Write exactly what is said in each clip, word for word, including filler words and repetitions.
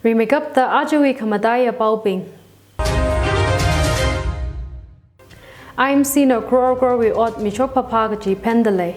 Rimeikapta ajawui khamataiya paobing. I M C na crore crore wui ot mishok phāphā kachi phendalei.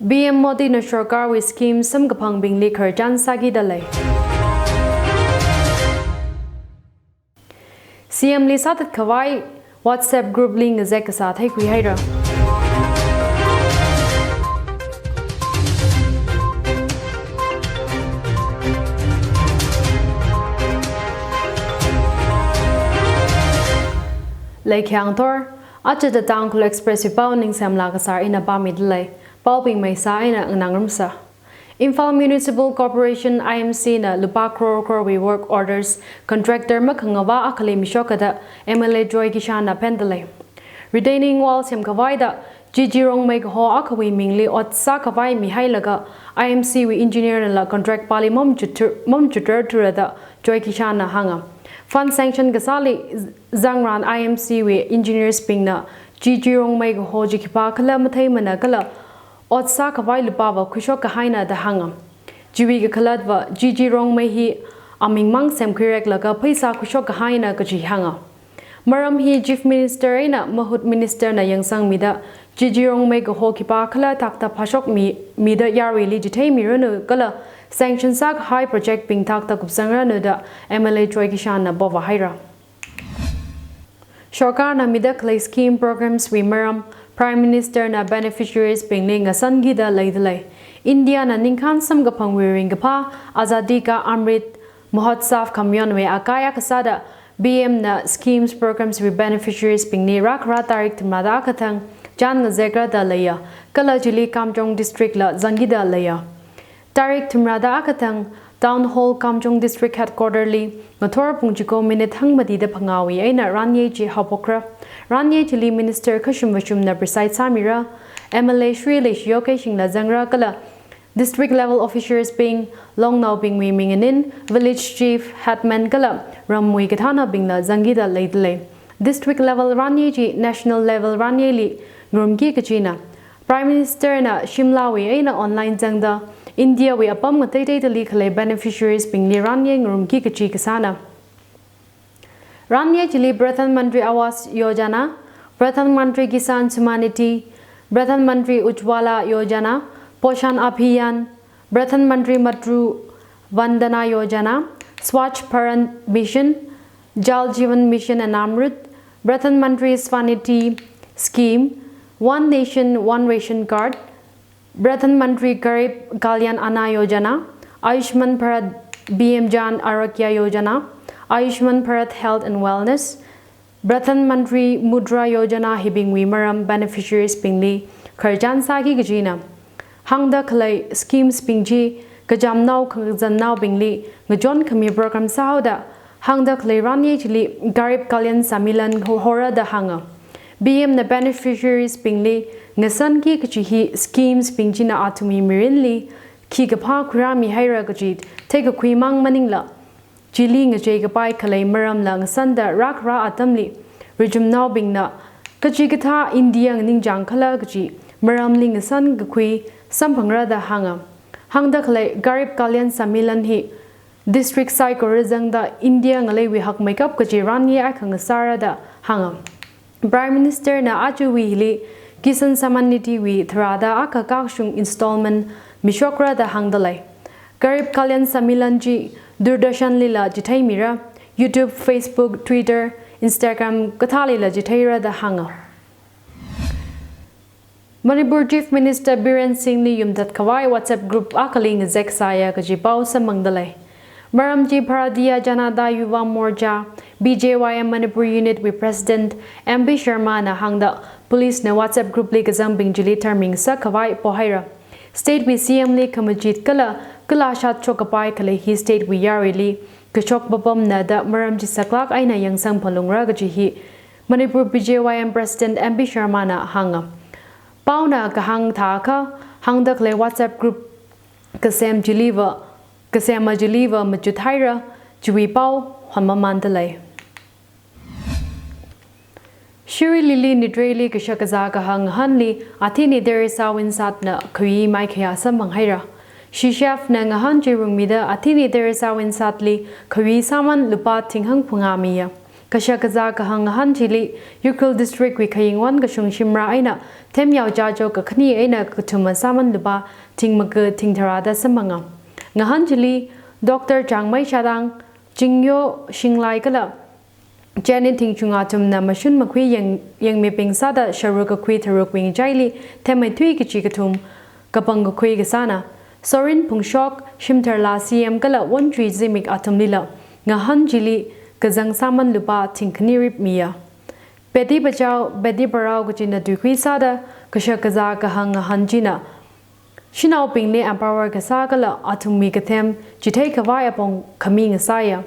P M Modi na sorkarwui scheme samkaphangbingli khararchan sākidalei. C M li sāthat khavai WhatsApp group li ngazek kasā theikhuihaira. Leikhiang thor, aja The Tangkhul Express wui pao ningsemla kasār ina pāmidalei. Paobing maisā eina Nganang Ramsa. Imphal Municipal Corporation, I M C na lupā crore crore wui work orders contractor makhangavā akhali mishok kada M L A Joy Kishan na phendalei. Retaining wall semkhavaida G G Rongmei kaho akhawui mingli ot sākhavai mihailaga I M C wui engineer nala contract pali mamchutur, mamchutur thura da Joy Kishan na hānga. Fund sanction kasāli zangran I M C wui engineers bingna G G Rongmei kaho chi khipākhala matheimana kala ot sākhavai lupāva khuishok kahaina da hānga. Chiwui kakhalatva G G Rongmei hi amingmang semkhuireklaga pheisā khuishok kahaina kachi hānga. Maram hi Chief Minister eina Mahut Minister na yangsangmida G G Rongmei kaho khipākhala thakta phāshok mi, mida yaruili chitheimi ranu kala sanction sākahai project bing thakta kupsang ranu da M L A Joy Kishan na pova haira. Sorkarna mida khalei scheme programs wui maram Prime Minister na beneficiaries bingli ngasankida leidalei. India na ningkhān samkaphangwui ringkaphā Azadi Ka Amrit Mahotsav khamayonwui akai akha sāda P M na schemes programs wui beneficiaries bingli rākhara tarik thumrada akha thang chān ngazekra da leiya, kala chili Kamjong District la zangkida leiya. Tarik thumrada akha thang Town Hall Kamjong District Headquarter li ngathor pung chiko minute hangmatida phangāwui eina ranye chi haophokra. Ranye chili Minister Khashim Vashum na preside sāmira, M L A Shri Leishiyo Keishing la zangra kala District level officers bing, longnaobingwui mingin, village chief, headman kala ramwui kathānabingla zangkida leidalei. District level ranye chi national level ranyeli ngarumki kachina. Prime Minister na Shimla wui eina online zangda India wui apam ngateiteidali khalei beneficiaries bingli ranye ngarumki kachi kasāna. Ranye chili Pradhan Mantri Awas Yojana, Pradhan Mantri Kisan Samman Nidhi, Pradhan Mantri Ujjwala Yojana, Poshan Abhiyan, Pradhan Mantri Matru Vandana Yojana, Swachh Bharat Mission, Jal Jeevan Mission and Amrit, Pradhan Mantri Swanidhi Scheme, One Nation One Ration Card, Pradhan Mantri Garib Kalyan Anna Yojana, Ayushman Bharat P M Jan Arogya Yojana, Ayushman Bharat Health and Wellness, Pradhan Mantri Mudra Yojana hibingwui maram beneficiaries bingli khararchan sāki kajina. Hāngda khalei schemes bing chi kachamnao khangazannaobingli ngachon khami program sāhaoda, hāngda khalei ranye chili Garib Kalyan Sammilan ho-, hora da hānga. P M na beneficiaries bingli ngasanki kachi hi schemes bing china athumwui mirinli khikaphā khuirāmihaira kachi theikakhui mang maningla, chili ngacheikapai khalei maramla ngasanda rākhara atamli, rijumnaobingna kachikathā India nganingchang khala kachi maramli ngasankakhui samphangra da hānga. Hāngda khalei Garib Kalyan Sammilan hi district saikora zangda India ngaleiwui hakmeikap kachi ranye akha ngasāra da hānga. Prime Minister na ajawui hili Kisan Samman Nidhi wui tharāda akha kakshung installment mishokra da hāngdalei. Garib Kalyan Sammilan chi Doordarshan lila chitheimira, YouTube, Facebook, Twitter, Instagram kathālila chitheira da hānga. Manipur Chief Minister Biren Singh li yumthat khavai WhatsApp group akhali ngazek sāya kaji pao samphangdalei. Maram chi Bharatiya Janata Yuva Morcha, B J Y M Manipur Unit wui President M P Sharma na hāngda police na WhatsApp group li kazangbing chili tharming sākhavai pohaira. State wui C M li khamachit kala kala shat shokkapai khalei hi state wui yaruili kashok papamna da maram chi saklāk eina yangsang phalungra kaji hi Manipur B J Y M President M P Sharma na hānga. Paona kahāng thākha, hāngda khalei WhatsApp group kasem chiliva, kasema chiliva machut haira, chiwui pao honmamandalei. Shirui Lily Nitreili kashak kazā kahāng ngahānli Athene Teresa Winsatna khawi maikhaya samphang haira. Shishevna ngahān chi rungmida Athene Teresa Winsatli khawi sāman lupā thing hangphangā miya. Kashak kazā kahāng ngahān chili Ukhrul District wui khayingwon kashung shimra eina themyao chāchok kakhane eina kathuma sāman lupā thing maka thing tharāda samphanga. Ngahān chili Doctor Changmei Shadang, Chingyo Shinglai kala Jenny Thingchung athumna mashun makhui yang, yangmibing sāda sharuk kakhui tharuk wui ngachaili themmeithui kachi kathum kapang kakhui kasāna. Sorin Phungshok, Shimtharla C M kala Wonchui Zimik athumlila ngahān chili kazang sāman lupā thing khani rip miya. Beti Bachao, Beti Padhao kachina tuikhui sāda kashak kazā kahāng ngahān china shanaobingli empower kasā kala athumwui kathem chithei khavai apong khami ngasāya.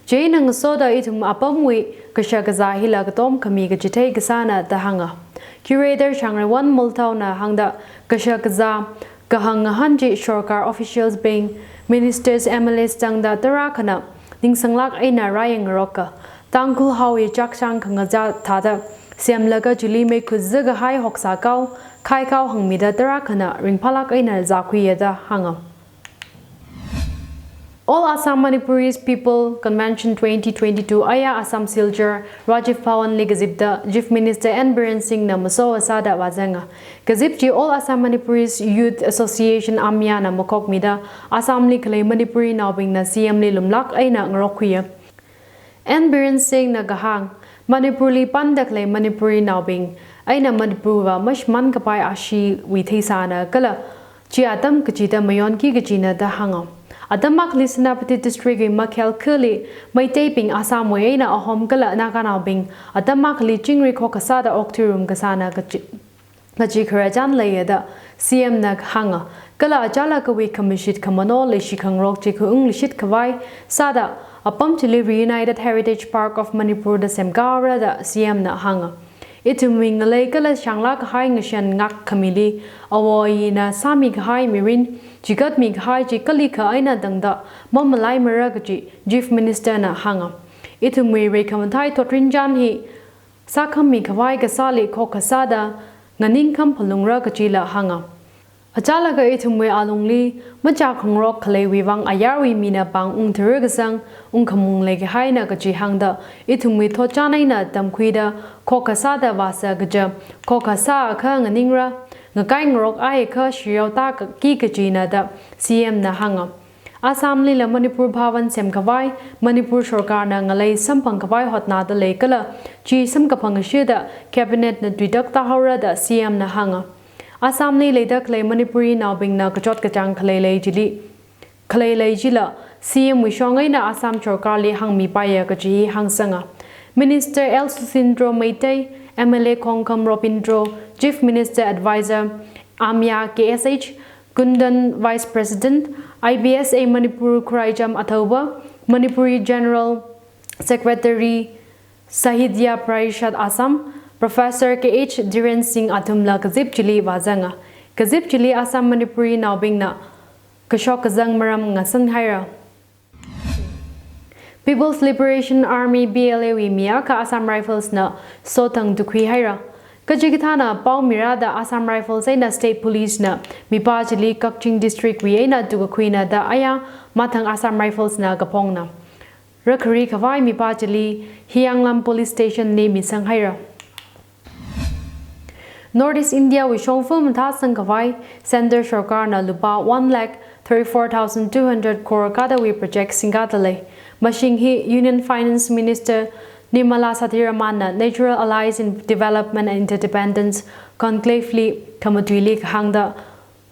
Chieina ngasoda ithum apamwui kashak kazā hila katom khami kachithei kasāna da hānga. Curator Shangreiwon Molthaona hāngda kashak kazā kahāng ngahān chi sorkar officials bing, ministers, M L As tangda tarākhana ningsanglāk eina rāyangngaroka. Tangkhul haowui chakchang khangachā thāda semlaga chili meikhut zikahai hoksā kao, khai kao hāngmida tarākhana ringphālāk eina zākhuiya da hānga. All Assam Manipuris People Convention twenty twenty-two aya Assam Silchar Rajiv Bhawanli kazipda Chief Minister N Biren Singhna maso asāda vāzanga. Kazip chi All Assam Manipuris Youth Association, AAMYA na makhokmida Assamli khalei Manipurinaobingna C M li lumlāk eina ngarokkhuiya. N Biren Singhna kahāng, Manipurli pamda khalei Manipurinaobing eina Manipurva mashimān kapai ashiwui theisāna kala chi atam kachida mayonki kachina da hānga. Atam akhali Senapati District wui Makhel khali Meiteibing Assamwui eina Ahom kala Naganaobing atam akhali chingri khokkha sāda okthuirum kasāna kachi, kachi khararchan leiya da C M na hānga. Kala achālakkhawui khamashit khamano leishi khangarok chi khaung lishit khavai sāda apam chili Reunited Heritage Park of Manipur da semkara da C M na hānga. Ithumwui ngalei kala shānglāk kahai ngashan ngak khamili awo ayina sāmi kahai mirin chigatmi kahai chi kalikha eina tangda mamalaimara kachi Chief Minister na hānga. Ithumwui reikhamathai thotrinchān hi sākhammi khavai kasāli khokkha sāda nganingkham phalungra kachila hānga. Achālakha ithumwui alungli machā khangarok khaleiwui vang ayarwui mina pāng ungtharar kasang ungkhamung leikahaina kachi hāngda ithumwui thotchān eina tamkhuida khokkha sāda vāsa kaja khokkha sāakha nganingra, ngakai ngarok aiakha shirao tāki kachina da C M na hānga. Assamlila Manipur Bhavan semkhavai Manipur sorkarna ngalei samphang khavai hotnada lei kala chi samkaphang ashida Cabinet na tuitak tāhaora da C M na hānga. Assamli leida khalei Manipurinaobingna kachot kachāng khalei lei chili, khalei lei chila C M wui shong eina Assam sorkarli hāngmipaiya kachi hāngsanga. Minister L Susindro Meitei, M L A Khongkham Robindro, Chief Minister Advisor, AAMYA K S H Kundan, Vice President, I B S A Manipur Khuraijam Athouba, Manipuri General Secretary, Sahitya Parishad Assam, Professor K H Dhiren Singh athumla kazip chili vāzanga. Kazip chili Assam Manipurinaobingna kashok kazang maram ngasan haira. People's Liberation Army, P L A wui mi akha Assam Rifles na sothang tukhui haira. Kachikathāna pao mirāda Assam Rifles eina State Police na mipā chili Kakching District wui eina tukakhuina da aya mathang Assam Rifles na kaphongna. Rakhari khavai mipā chili Hiyanglam Police Station li misang haira. North East India wui shongfa mathāsang khavai Centre sorkarna lupā one lakh thirty-four thousand two hundred crore kadawui project singkada lei. Mashing hi Union Finance Minister Nirmala Sitharaman na Natural Allies in Development and Interdependence Conclave li khamatuili kahāngda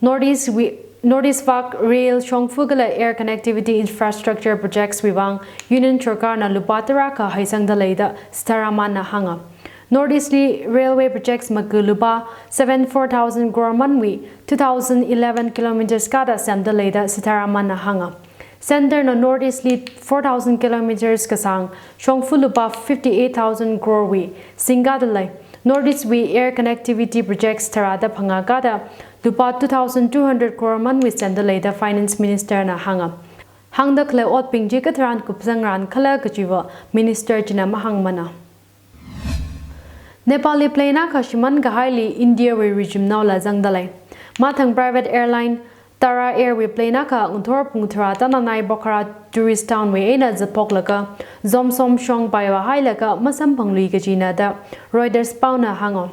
North East wui, North East vak rail shongfa kala air connectivity infrastructure projects wui vang Union sorkarna lupā tarākha heisangda lei da Sitharaman na hānga. North East li railway projects maka lupā seven four thousand crore manwui two thousand eleven kilometers kada semda lei da Sitharaman na hānga. Centre na North East li four thousand kilometers kasāng shongfa lupā fifty-eight thousand crore wui singkada lei. North East wui air connectivity projects tharāda phangā kada lupā two thousand two hundred crore manwui semda lei da Finance Minister na hānga. Hāngda khalei otbing chi katharan kupsangran khala kachiva Minister china mahāngmana. Nepali plane akha shimān kahaili India wui regime naola zangda lei. Mathang private airline Tara Air wui plane akha ngathor pung tharā tananai Pokhara tourist town wui eina zatphoklaga Zomsom shong paiva hailaga masamphangluikajina da Reuters paona hānga.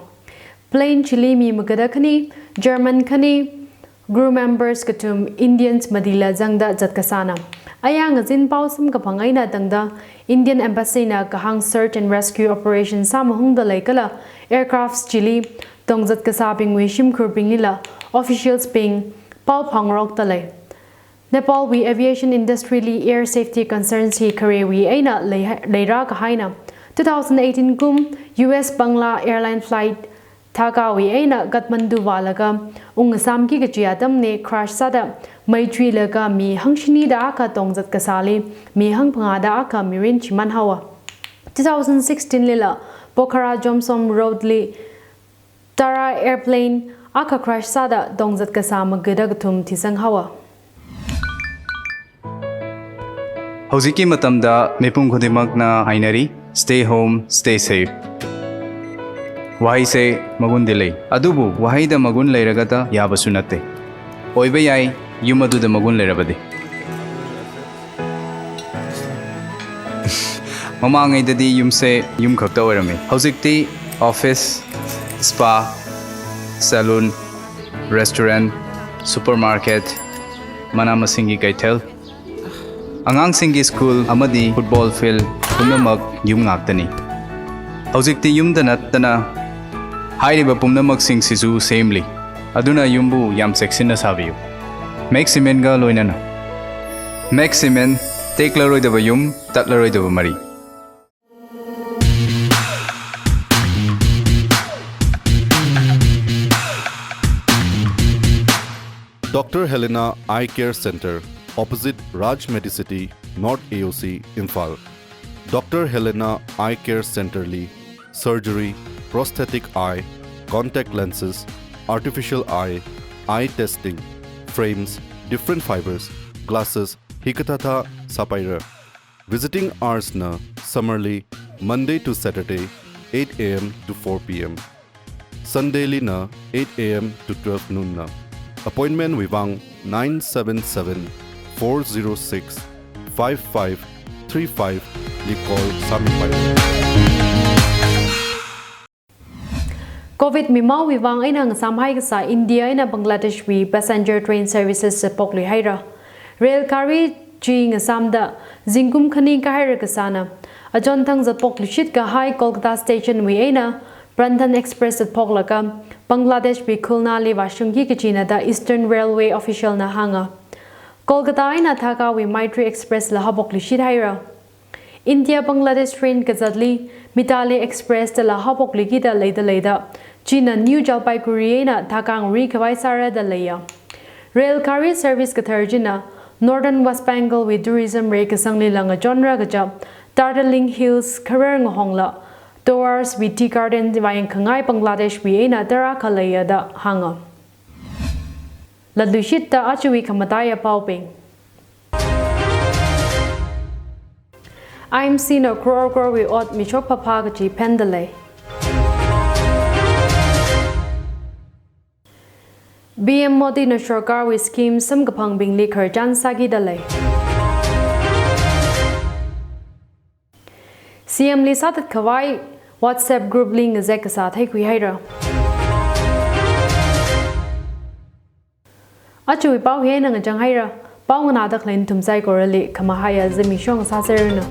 Plane chili mi magada khani, German khani, crew members kathum Indians matila zangda zatkasāna. Aya ngazin pao samkaphang eina tangda Indian Embassy na kahāng search and rescue operation sāmahungda lei kala aircrafts chili tongzat kasābingwui shimkhurbinglila officials bing pao phangrokda lei. Nepal wui aviation industry li air safety concerns hi kharewui eina lei, leira kahaina. Two thousand eighteen kum U S Bangla airline flight Dhaka wui eina Kathmandu vālaga ungsamki kachi atamli crash sāda mei chuilaga mi hangshini da akha tongzat kasāli mi hangphangā da akha mirin chimān haowa. Two thousand sixteen lila Pokhara Zomsom road li Tara airplane akha crash sāda tongzat kasā magada kathum thisang haowa. Hꯧjikki matamda mipum khudingmakna hainari, stay home, stay safe. Wahaise magundi lei. Adubu wahaida magun leiragada yabasū natte. Oiba yai, yum aduda magun leirabadi. Mamangaidadi yumse yum khakta oirame. Hojikti office, spa, salon, restaurant, supermarket, mana masinggi kaithel, angangsinggi school amadi football field pumnamak yum ngaktani. Hojikti yumda nattana hairiba pumnamaksing sisu semli. Aduna yumbu yam cheksinna sābiyu. Max Cement ga loinana. Max Cement, teklaroidaba yum, tatlaroidaba mari. Doctor Helena Eye Care Center, opposite Raj Medicity, North A O C, Imphal. Doctor Helena Eye Care Center li surgery, prosthetic eye, contact lenses, artificial eye, eye testing, frames, different fibers, glasses, hikathāthā sāpaira. Visiting hours na summer li Monday to Saturday, eight A M to four P M. Sunday lina eight A M to twelve noon na. Appointment wui vang nine seven seven, four zero six, five five three five li call sāmipai. Covid mimao wui vang eina ngasāmhai kasā India eina Bangladesh wui passenger train services zatphoklui haira. Rail gari chi ngasāmda zingkum khani kahaira kasāna. Achonthang zatphokluishit kahai Kolkata station wui eina Pranthan Express zatphoklaga Bangladesh wui Khulna li vāshungki kajina da Eastern Railway official na hānga. Kolkata eina Dhaka wui Maitri Express la haophokluishit haira. India Bangladesh train kazatli Mithali Express dala haophokluikida leida leida, china New Jalpaiguri eina Dhaka ngari khavai sāra da leiya. Rail gari service kathar china Northern West Bengal wui tourism reikasangli langa chonra kaja Darjeeling Hills kharar ngahongla Tours wui tea garden vāyangkhangai Bangladesh wui eina tarākha leiya da hānga. Latluishitda ajawui khamataiya paobing. I M C na crore crore wui ot mishok phāphā kachi phenda lei. P M Modi na sorkar wui scheme samkaphangbingli khararchan sākida lei. C M li sāthat khavai WhatsApp group li ngazek kasā theikhui haira. Ajawui pao hi eina ngachang haira. Pao nganāda khalei nathum saikorali khamahaiya zimiksho sāserranu.